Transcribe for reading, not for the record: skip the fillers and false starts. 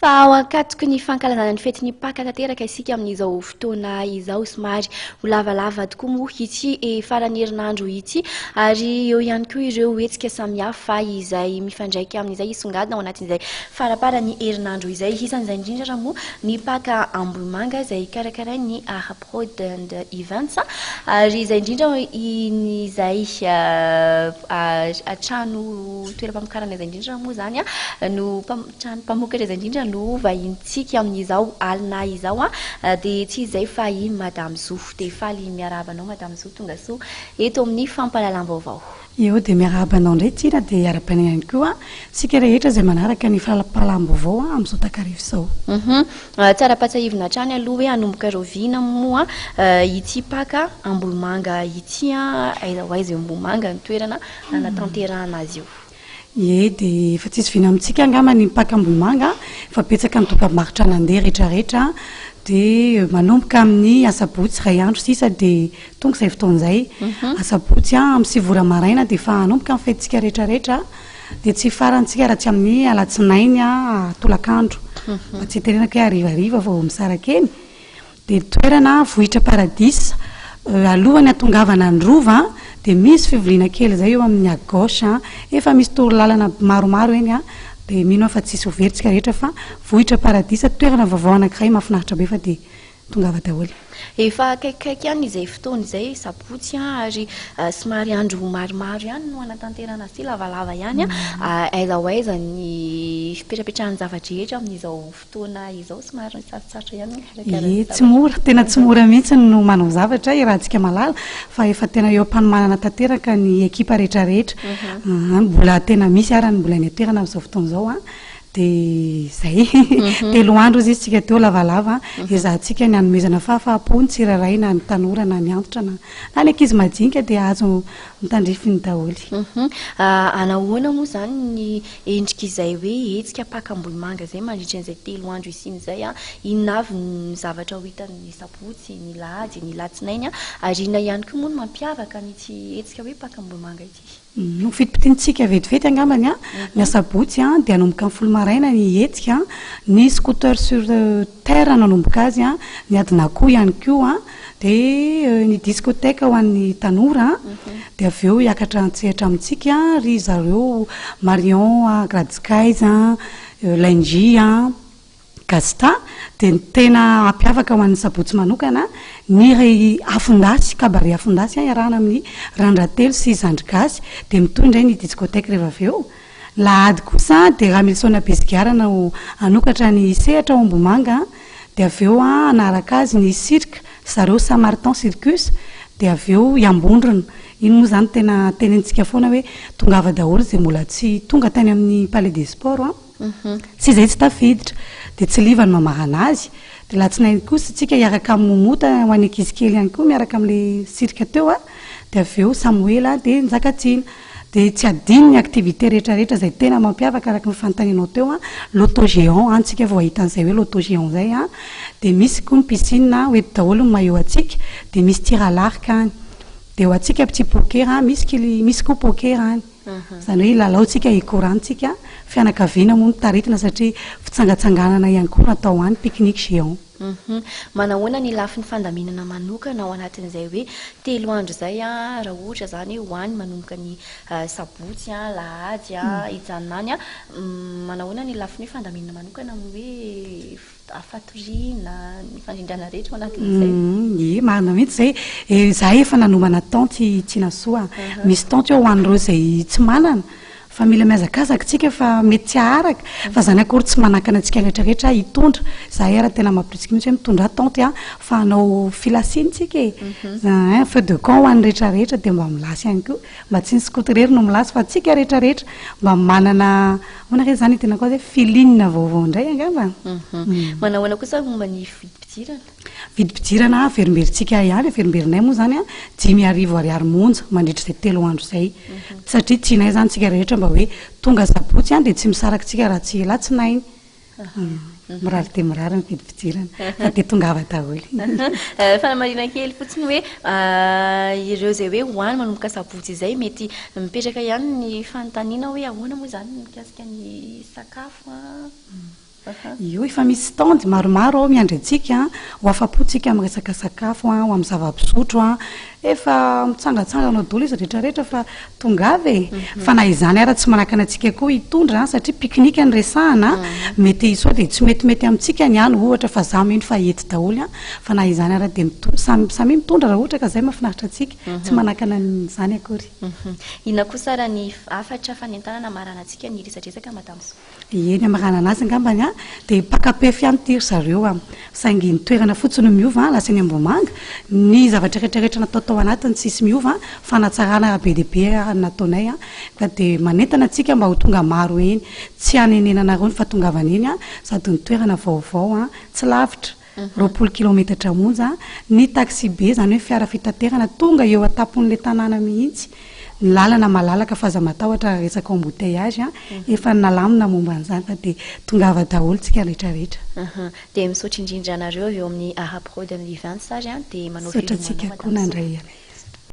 Fa ao ankatoky ny fankalazana ny fetin'ny Paka tanteraka isika amin'izao fotoana izao. Somary ho lavalava tokoa moa ity faran'ny herinandro ity ary eo ihany koa ireo hetsika samihafa izay mifandraika amin'izay hisongadina ao anatin'izay faramparan'ny herinandro izay. Isan'izay indrindra raha moa ny Paka Ambohimanga izay karakarain'ny Araprod and Events ary izay indrindra izay trano toeram-pamokarana izay indrindra moa izany no Trano mpamokatra izay indrindra no vahinintsika amin'izao alina izao dia tsy izay fa i Madame Zo. Dia faly miarahaba anao Madame Zo tonga soa eto amin'ny fampahalalam-baovao. Eo dia miarahaba anao indray Tiana dia arahabaina ihany koa isika rehetra izay manaraka ny fampahalalam-baovao amin'izao takariva izao. Tsara ampahatsiahivina hatrany aloha hoe hanomboka rahoviana moa ity Paka Ambohimanga ity, aiza ho aiza eo Ambohimanga ny toerana hanatanterahana azy io. Ie, dia efa tsisy vina amintsika angamba ny mipaka Ambohimanga, efa betsaka ny dokam-barotra nandeha rehetrarehetra, dia manomboka amin'ny asabotsy iray andro sisa dia tonga izay fotoana izay. Asabotsy amin'ny sivy ora maraina dia efa hanomboka ny fetintsika rehetrarehetra, dia tsy hifarantsika raha tsy amin'ny alatsinainy tolakandro, mba tsy hitenenako hoe harivariva vao misaraka eny. Dia toerana Vohitra Paradisa, alohan'ny hatongavana ny Rova dia misy fivoriana kely izay eo amin'ny à gauche, efa misy torolalana maromaro eny dia mino aho fa tsisy ho very tsika rehetra fa Vohitra Paradisa toerana vaovao anankiray mahafinaritra be fa dia tongava daholo. Efa akaikikaiky ihany izay fotoana izay, sabotsy ary somary andro maromaro ihany no hanatanterahana azy ity, lavalava ihany, aiza ho aiza ny fipetrapetrahan'ny zava-drehetra amin'izao fotoana izao somary sarotsarotra ihany ny mikarakara ny Ie, tsy mora, tena tsy mora mihitsy no manao zavatra iarahantsika mahalala fa efa tena eo am-panomanana tanteraka ny ekipa rehetrarehetra. Mbola tena misy ara ny mbola any an-toerana amin'izao fotoana izao an, dia izay. Telo andro hozy izy tsika teo lavalava, ezahantsika ny hanomezana fahafaham-po ny tsirairay na ny tanora na ny antitra na na ny ankizy majinika dia azo mitandrify ny daholo. Anahoana moa izany ny Endrik'izay hoe hetsika Paka Ambohimanga izay mandritra an'izay 3 andro hisiany izay, inona avy ny zavatra ho hita ny sabotsy, ny lahady, ny latsinainy ary inona ihany koa moa no mampiavaka an'ity hetsika hoe Paka Ambohimanga ity? Ho fintimpintintsika vetivety angambany, ny asabotsy dia hanomboka amin'ny folo maraina ny hetsika, ny scooter sur terre no hanomboka azy, ny adin'akoho ihany koa. Dia ny discothèque ho an'ny tanora dia avy eo hiakatra an-tsehatra amintsika ry zareo Marion a, Grad Skies a, Lyngie a, Gasta. Dia ny tena hampiavaka ho an'ny sabotsy manokana ny ry Afondasy, cabaret Afondasy iarahana amin'ny Randratelo sy Zandry Gasy. Dia mitohy indray ny discothèque rehefa avy eo. Lahady kosa dia Ramilison Besigara no hanokatra ny sehatra ao Ambohimanga. Dia avy eo hanaraka azy ny cirque, zareo Saint Martin Circus, dia avy eo i Ambondrona. Iny moa izany tena tenenintsika foana hoe tongava daholo izay mbola tsy tonga tany amin'ny Palais des Sports an, sy izay tsy tafiditra. Dia Tsiliva no mamarana azy. Dia alatsinainy kosa isika hiaraka amin'ny Momota ho an'ny ankizy kely ihany koa miaraka amin'ilay cirque teo an, dia avy eo Samoela dia Njakatiana. Dia tsy adino ny activité rehetra rehetra izay tena mampiavaka araka ny fanontanianao teo an, loto géant, any tsika vao hahita an'izay hoe loto géant izay an, dia misy koa ny piscine ho eto daholo ny maillot antsika, dia misy tir à l'arc any, dia ho antsika mpitia poker misy kely misy koa poker any, izany hoe hilalao tsika hikorana tsika, fianakaviana moa no taritina satria fitsangatsanganana ihany koa no atao any, pique-nique géant. Hum. Manahoana ny lafiny fandaminana manokana ao anatin'izay hoe 3 andro izay an, raha ohatra izany hoe ho any manomboka ny sabotsy an, alahady an, hijanona any an, manahoana ny lafiny hoe fandaminana manokana amin'ny hoe fatoriana, ny fandrindrana rehetra ao anatin'izay? Ie, marina mihitsy izay. Izahay efa nanomana tente Tinasoa. Misy tente eo ho an'ireo izay tsy manana. Fa mila mihazakazaka tsika fa mety tsy haharaka, fa zany akory tsy manakana antsika rehetra rehetra hitondra, zahay ara tena mampirisika mihitsy hoe mitondra tente a, fa hanao filasiana tsika e, ein feu de camp ho an'ny rehetra rehetra dia mba milasy ihany koa, mba tsy ny skoto irery no milasy fa tsika rehetra rehetra mba manana ahoana re zany itenenako azy hoe feeling vaovao indray angamba. Manahoana kosa momba ny vidim-pidirana? Vidim-pidirana averimberintsika ihany, averimberinay moa izany 5000 ariary monja mandritra izay 3 andro izay. Satria tianay izany isika rehetra mba hoe tonga sabotsy dia tsy misaraka isika raha tsy alatsinainy. Mirary dia mirary ny vidim-pidirana fa dia tongava daholo. Fanamarihana kely fotsiny hoe ireo izay hoe ho any manomboka sabotsy izay mety mipetraka ihany ny fanontaniana hoe ahoana moa izany ny mikasika ny sakafo an? Io efa misy stand maromaro ao miandry antsika, ho afa-po tsika amin'ny resaka sakafo, ho amin'ny zava-pisotro, efa mitsangatsangana ao daholo izy rehetra rehetra fa tongava e! Fa na izany ara tsy manakana antsika koa hitondra satria pique-nique no resahana, mety sao dia tsy metimety amintsika ny any ohatra fa za mino fa hety daholo fa na izany ara dia samy samia mitondra raha ohatra ka zay mahafinaritra antsika, tsy manakana an'izany akory. Inona kosa ara ny hafatra fanentanana hamaranantsika ny resadresaka Madame Soa? Eny hamaranana azy angambany an, dia mpaka-pefy ihany ity ry zareo an! Saingy ny toerana fotsiny no miova an, lasa eny Ambohimanga, ny zavatra rehetra rehetra natao tao anatiny tsisy miova an, fanatsarana be dia be ary nataonay an, ka dia manentana antsika mba ho tonga maro eny, tsy hanenenanareo ny fahatongavana eny an, sady ny toerana vaovao an, tsy lavitra, 20 kilometatra monja, ny taxi-be izany hoe fiara fitaterana tonga eo an-tampon'ilay tanàna mihitsy, ny lalana malalaka fa aza matahotra raha resaka embouteillage an, efa nalamina momba an'izany fa dia tongava daholo tsika rehetra rehetra. Dia misaotra indrindra anareo avy eo amin'ny Araprod Events ary an, dia manao Misaotra veloma antsika anao koa Madame Soa. nandray anay.